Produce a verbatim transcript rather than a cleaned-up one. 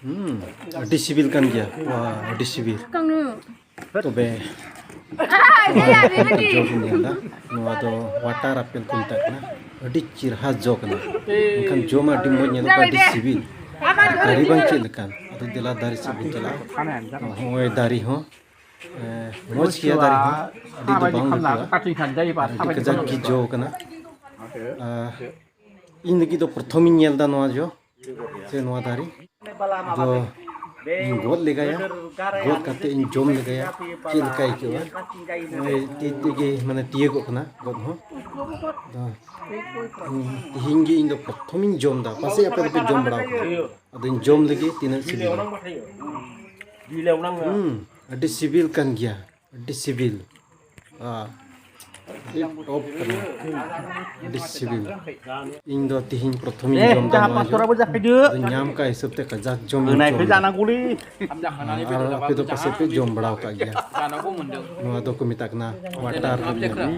ᱦᱩᱸ, ᱟᱹᱰᱤ ᱥᱤᱵᱤᱞ ᱠᱟᱱ ᱜᱮᱭᱟ᱾ ᱣᱟ, ᱟᱹᱰᱤ ᱥᱤᱵᱤᱞ᱾ ᱛᱚᱵᱮ ᱡᱚ ᱵᱚᱱ ᱧᱮᱞ ᱮᱫᱟ, ᱱᱚᱣᱟ ᱫᱚ ᱣᱟᱴᱟᱨ ᱟᱯᱮᱞ ᱠᱚ ᱢᱮᱛᱟᱜ ᱠᱟᱱᱟ᱾ ᱟᱹᱰᱤ ᱪᱮᱨᱦᱟ ᱡᱚ ᱠᱟᱱᱟ, ᱢᱮᱱᱠᱷᱟᱱ ᱡᱚᱢ ᱟᱹᱰᱤ ᱢᱚᱡᱽ ᱧᱮᱞᱚᱜ ᱠᱟᱱᱟ, ᱟᱹᱰᱤ ᱥᱤᱵᱤᱞ᱾ ᱫᱟᱨᱮ ᱵᱟᱝ ᱪᱮᱫ ᱞᱮᱠᱟᱱ᱾ ᱟᱫᱚ ᱫᱮᱞᱟ ᱫᱟᱨᱮ ᱥᱮᱫ ᱵᱚᱱ ᱪᱟᱞᱟᱜᱼᱟ᱾ ᱱᱚᱜᱼᱚᱭ ᱫᱟᱨᱮ ᱦᱚᱸ, ᱮ, ᱢᱚᱡᱽ ᱜᱮᱭᱟ ᱫᱟᱨᱮ ᱦᱚᱸ, ᱟᱹᱰᱤ ᱫᱚ ᱵᱟᱝ ᱞᱟᱹᱴᱩᱣᱟ, ᱟᱨ ᱟᱹᱰᱤ ᱠᱟᱡᱟᱠ ᱜᱮ ᱡᱚ ᱠᱟᱱᱟ᱾ ᱟᱨ ᱤᱧ ᱞᱟᱹᱜᱤᱫ ᱫᱚ ᱯᱨᱚᱛᱷᱚᱢᱤᱧ ᱧᱮᱞ ᱮᱫᱟ ᱱᱚᱣᱟ ᱡᱚ ᱥᱮ ᱱᱚᱣᱟ ᱫᱟᱨᱮ᱾ ᱟᱫᱚ ᱤᱧ ᱜᱚᱫ ᱞᱮᱜᱟᱭᱟ, ᱜᱚᱫ ᱠᱟᱛᱮ ᱤᱧ ᱡᱚᱢ ᱞᱮᱜᱟᱭᱟ, ᱪᱮᱫ ᱞᱮᱠᱟ ᱟᱹᱭᱠᱟᱹᱜᱼᱟ᱾ ᱱᱚᱜᱼᱚᱭ ᱛᱤ ᱛᱮᱜᱮ ᱢᱟᱱᱮ ᱛᱤᱭᱳᱜᱚᱜ ᱠᱟᱱᱟ ᱜᱚᱫ ᱦᱚᱸ᱾ ᱟᱫᱚ, ᱩᱸ, ᱛᱤᱦᱤᱧ ᱜᱮ ᱤᱧ ᱫᱚ ᱯᱨᱚᱛᱷᱚᱢᱤᱧ ᱡᱚᱢ ᱮᱫᱟ, ᱯᱟᱥᱮᱡ ᱟᱯᱮ ᱫᱚᱯᱮ ᱡᱚᱢ ᱵᱟᱲᱟ ᱟᱠᱟᱫᱟ᱾ ᱟᱫᱚᱧ ᱡᱚᱢ ᱞᱮᱜᱮ ᱛᱤᱱᱟᱹᱜ ᱥᱤᱵᱤᱞᱟ᱾ ᱦᱩᱸ, ᱟᱹᱰᱤ ᱥᱤᱵᱤᱞ ᱠᱟᱱ ᱜᱮᱭᱟ, ᱟᱹᱰᱤ ᱥᱤᱵᱤᱞ᱾ ᱟᱨ ᱟᱹᱰᱤ ᱴᱚᱯ ᱠᱟᱱᱟ, ᱟᱹᱰᱤ ᱥᱤᱵᱤᱞ᱾ ᱤᱧ ᱫᱚ ᱛᱤᱦᱤᱧ ᱯᱨᱚᱛᱷᱚᱢᱤᱧ ᱡᱚᱢ ᱮᱫᱟ ᱱᱚᱣᱟ ᱡᱚ᱾ ᱟᱫᱚ ᱧᱟᱢ ᱠᱟᱜ ᱦᱤᱥᱟᱹᱵ ᱛᱮ ᱠᱟᱡᱟᱠ ᱡᱚᱢ ᱤᱧ ᱡᱚᱢ ᱮᱫᱟ᱾ ᱟᱨ ᱟᱯᱮ ᱫᱚ ᱯᱟᱥᱮᱡ ᱯᱮ ᱡᱚᱢ ᱵᱟᱲᱟ ᱟᱠᱟᱫ ᱜᱮᱭᱟ᱾ ᱱᱚᱣᱟ ᱫᱚᱠᱚ ᱢᱮᱛᱟᱜ ᱠᱟᱱᱟ ᱣᱟᱴᱟᱨ ᱢᱮᱞᱚᱱ᱾